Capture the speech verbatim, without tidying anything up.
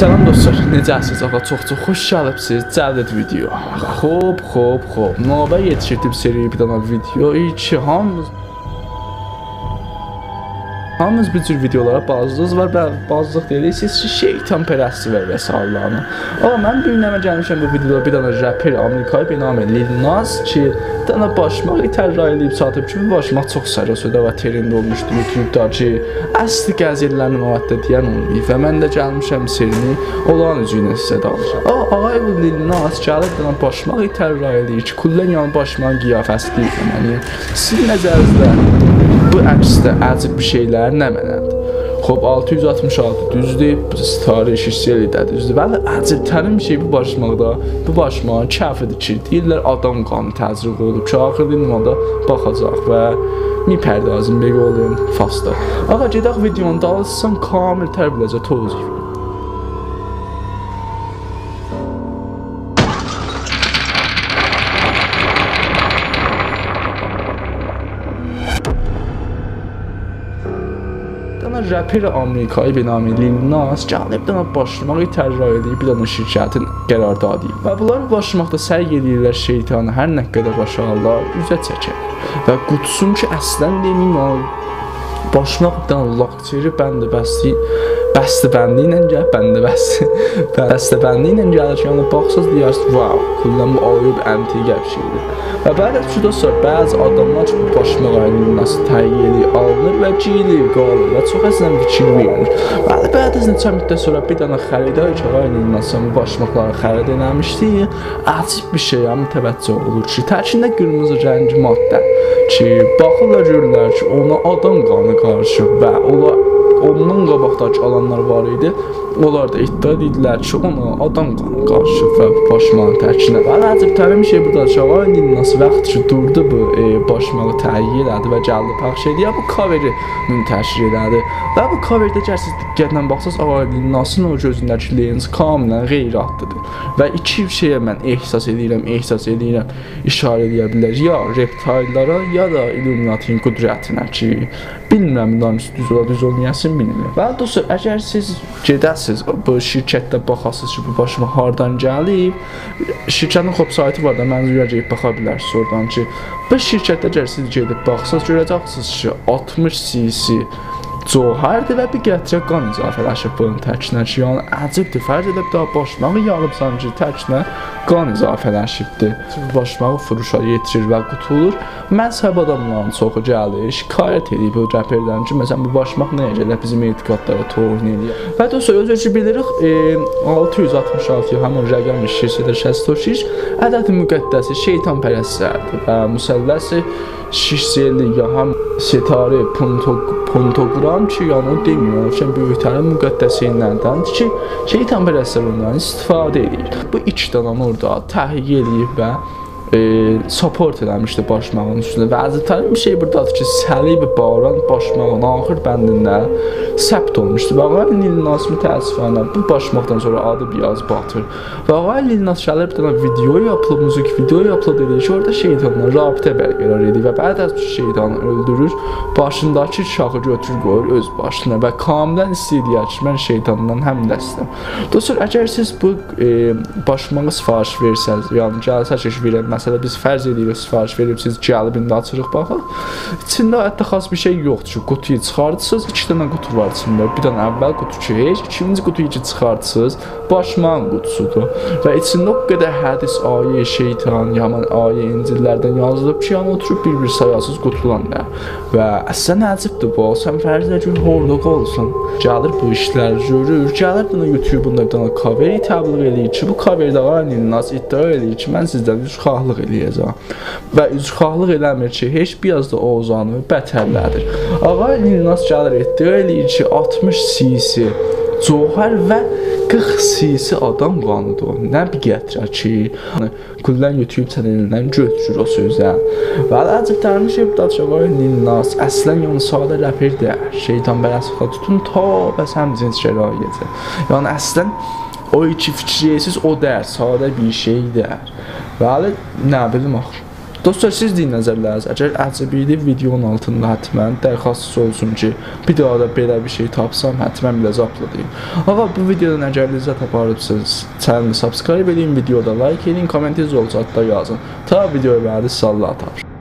سلام دوستلار، نئجه‌سیز؟ آغا، چوخ چوخ خوش گلیبسیز. جلد ویدیو. خوب، خوب، خوب. نوبه یئتیشدیم سری‌یه بیر دنه ویدیو کی، هامیمیز، هامیمیز بو جور ویدیولارا بازلیغیمیز وار و بازلیق دئییریک، سیز شیطان‌پرستی و وسایل‌لرینی. آغا، من بو گون نمنه گلمیشم بو ویدیودا، بیر دنه رپر آمریکایی به نام لیل ناس کی، بیر دنه باشماق طراحی ائله‌ییب ساتیب کی، بو باشماق چوخ سر و صدا و ترند اولموشدو یوتیوبدا کی، اصلی قضیه‌لرین مواد دئین اولماییب و من ده گلمیشم سرینی اولارین اوزو ایله سیزه دانیشام. آغا، آغای بو لیل ناس گلیب بیر دنه باشماق طراحی ائله‌ییر کی، کلاً یعنی باشماغین قیافه‌سی دئییل، یعنی سیزین نظرینیزده بو عکسده عجیب بیر شئیلر نمنه‌دیر؟ خوب، آلتی یوز آلتمیش آلتی دوزدور، بو ستاره شیش ائله‌ییر ده دوزدور. ولی عجیب‌ترین بیر شئی بو باشماقدا، بو باشماغین کفیدیر کی، دئییرلر آدام قانی تزریق اولوب کی، آخیردا ایندی اونا دا باخاجاق و می‌پردازیم به قول فارسدا. آغا، گئدک ویدیونون دالیسینا، کامل تر بیله‌جه توضیح. بیر دنه رپر آمریکایی به نام لیل ناس گلیب بیر دنه باشماق طراحی ائله‌ییب، بیر دنه شرکتین قراردادی. و بونلار باشماقدا سعی ائله‌ییرلر شیطانی هر نه قدر باشاریرلار اوزه چکه. و قوتوسون کی، اصلاً دئمه‌ییم، او باشماق بیر دنه لاکچری بندی بستی، بستی بندی ایله گل، بندی بستی، بستی بندی ایله گلیر کی، یعنی باخساز دئیرسیز، واو، کلاً بو آیری بیر انتیقه بیر شئیدیر. و بعد از کی، دوستلار، بعضی آداملار کی، بو باشماغا لیل ناسی تهیه ائله‌ییب، آلینیر و گئییلیر، قالیر و چوخ اصلاً فیکیر وئرمیر. ولی بعد از نئچه مدت سونرا بیر دنه خریدار کی، آغای لیل ناسین بو باشماقلاری خرید ائله‌میشدی، عجیب بیر شئیه متوجه اولور کی، تکینده قیرمیزی رنگی ماده کی، باخیرلار، گؤرورلر کی، اونا آدام قانی قاریشیب و اولا، اوندان قاباقداکی آلانلار وار ایدی. اونلار دا ادعا ائدیردیلر کی، اونا آدام قانی قاریشیب و باشماغین تکینه. ولی عجیب‌ترین بیر شئی بورادا کی، آغای لیل ناس وقتی کی دوردو بو، ائ، باشماغی تهیه ائله‌دی و گلدی پخش ائله‌یه، بو کاوری منتشر ائله‌دی. و بو کاورده اگر سیز دقتله باخساز، آغای لیل ناسین او گؤزونده‌کی لنز کاملاً غیر عادی‌دیر. و ایکی شئیه من احساس ائله‌ییرم، احساس ائله‌ییرم، اشاره ائله‌یه بیلر یا رپتایل‌لارا، یا دا ایلومیناتی‌نین قدرتینه کی، بیلمیرم، بونلارین اوستو دوز اولا، دوز اولمایاسین، بیلمیرم. و دوستلار، اگر سیز گئده‌سیز، بو شرکتده باخاسیز کی، بو باشماق هاردان گلیب، شرکتین خوب سایتی وار دا، منظور گئدیب باخا بیلرسینیز اورادان کی، بو شرکتده اگر سیز گئدیب باخساز، گؤره‌جکسینیز کی، آلتمیش سی سی جوهردیر و بیر قطره قان اضافه‌لشیب بونون تکینه کی، یعنی عجیب‌دیر. فرض ائله بیر دنه باشماغی یالیبسان کی، تکینه قان اضافه‌لشیبدیر. باشماغی فروشا یئتیریر و قوتولور. مذهب آداملارین چوخو گلیر، شکایت ائدیر بو رپردن کی، مثلاً، بو باشماق نه‌یه گلیر، بیزیم اعتقادلارا توهین ائله‌ییر. و دوستلار، اؤزوموز کی بیلیریک، ائ، آلتی یوز آلتمیش آلتی، همین رقم شش صد و شصت و شش، عدد مقدس شیطان‌پرست‌لردیر و مثلث شش ضلعی یا هم ستاره پنتو-، پنتاگرام کی، یعنی او دئمیر، او اوچون بؤیوک‌ترین مقدسه‌لردندیر کی، شیطان‌پرست‌لر اوندان استفاده ائدیر. بو ایکی دنه اورادا تهیه ائله‌ییب و، ائ، ساپورت ائله‌میشدی باشماغین اوستونده. و عجیب‌ترین بیر شئی بورادادیر کی، صلیب باران باشماغین آخیر بندینده ثبت اولموشدو. و آغای لیل ناس متأسفانه بو باشماقدان سونرا آدی بیر آز باتیر. و آغای لیل ناس گلیر، بیر دنه ویدیو آپلود، موزیک ویدیو آپلود ائدیر کی، اورادا شیطانلا رابطه برقرار ائدیر و بعد از کی شیطانی اؤلدورور، باشینداکی شاخی گؤتورور قویور اؤز باشینا و کاملاً ایسته‌ییر دئیه کی، من شیطانلا همدستم. دوستلار، اگر سیز بو، ائ، باشماغی سفارش وئرسز، یعنی گلسز کی، وئرن، مثلاً، بیز فرض ائدیریک، سفارش وئریبسیز، گلیب ایندی آچیریق باخاق. ایچینده حتی خاص بیر شئی یوخدور کی، قوطویو چیخاردیسیز، ایکی دنه قوطو وار ایچینده. بیر دنه اول قوطو کی، هئچ، ایکینجی قوطویو کی چیخاردیسیز، باشماغین قوطوسودور. و ایچینده او قدر حدیث، آیه، شیطان، یامان آیه، انجیل‌لردن یازیلیب کی، یعنی اوتوروب بیر-بیر سایاسیز قوطولارلا. و اصلاً عجیب‌دیر بو. سن فرض ائله کی، هورلوق اولسون. گلیر بو ایشلری گؤرور، گلیر بونا یوتیوبوندا بیر دنه کاوری تبلیغ ائله‌ییر کی، بو کاورده آغای لیل ناس ادعا ائله‌ییر کی، من سیزدن عذرخواهلیق ائله‌یه‌جم. و عذرخواهلیق ائله‌میر کی، هئچ، بیر آز دا اوضاعنی بترله‌دیر. آغای لیل ناس گلیر، ادعا ائله‌ییر کی، آلتمیش سی سی جوهر و قیرخ سی سی آدام قانیدیر. نه بیر قطره کی، کلاً یوتیوب چنلیندن گؤتورور او سؤزو. و عجیب‌ترین شئی بودادیر کی، آغای لیل ناس اصلاً، یعنی، ساده رپر دئییل. شیطان‌پرست‌لیکه توتون تا بس همجنس‌گرایی‌یه. یعنی اصلاً او ایکی فیکیر ائله‌ییرسیز، او دئییل، ساده بیر شئی دئییل. ولی نه بیلیم آخی. دوستلار، سیز دئیین نظرلرینیزی. اگر عجب ایدی، ویدئونون آلتیندا حتماً درخواستینیز اولسون کی، بیر داها دا بئله بیر شئی تاپسام، حتماً بیر آز آپلوداییم. آقا، بو ویدئودان اگر لذت آپاریبسینیز، چنلی سابسکرایب ائدین، ویدئویا دا لایک ائدین، کامنتینیز اولسا حتی یازین. تا ویدئوی بعدی، ساغلیغا تاپشیرین.